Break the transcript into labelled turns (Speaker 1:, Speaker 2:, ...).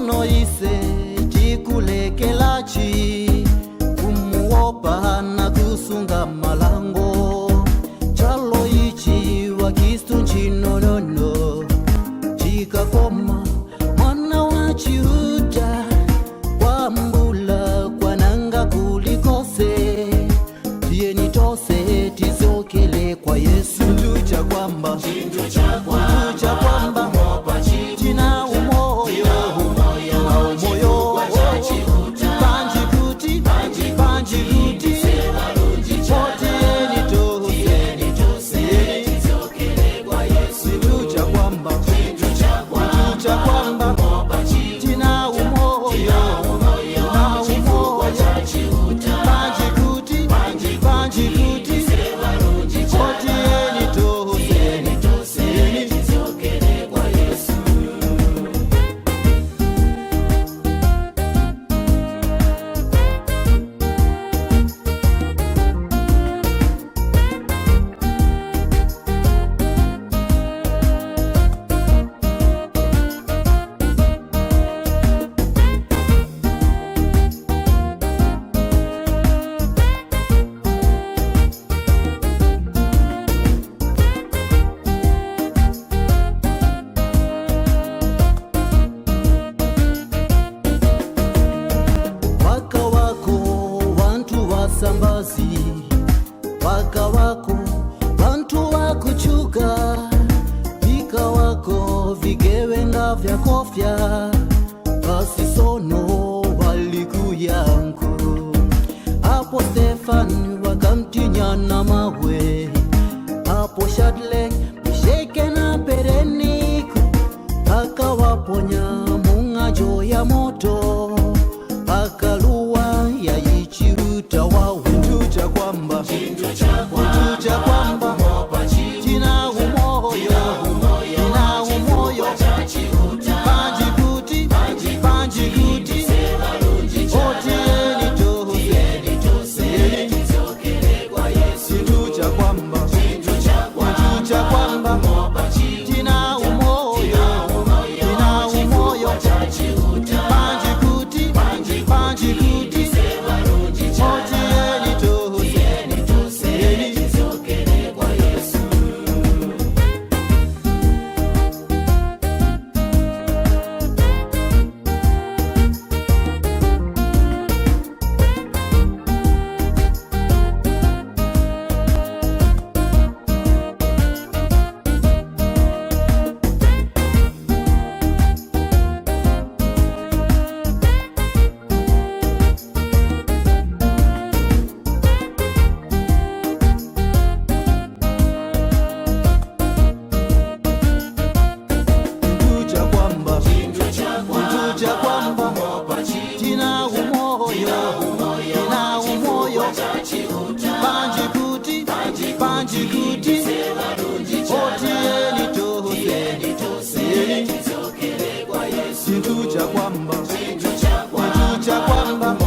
Speaker 1: Sono ise chikulekelachi kumuopa na kusunga malango chalo ichi wakistu nchinonono chikakoma mwana wa chiuta kwambula kwananga kulikose tiyeni tose tizokele kwa Yesu tucha kwamba tucha kwamba tina umoyo umoyo panji kuti panji kuti otieni tose tucha kwamba tucha kwamba tina umoyo na umoyo panji kuti panji kuti otieni tose. Waka wako wantu wasambazi waka wako wantu wakuchuka pika wako vigewenga vya kofya basi sono walikuyanku apo Stefan wakamtinya na mawe apo Shadlek Misheke na Pereniku akawaponya mung'ajo ya moto akaluwa yayichiruta wawe ntucha kwamba ntucha kwamba tina umoyo tina umoyo panji kuti panji kuti otieni tose ntucha kwamba ntucha kwamba tina umoyo tina umoyo panji kuti panji kuti otieni tose. Ntucha kwamba ntucha kwamba tina umoyo tina umoyo panji kuti panji kuti otieni tose ntucha kwamba ntucha kwamba.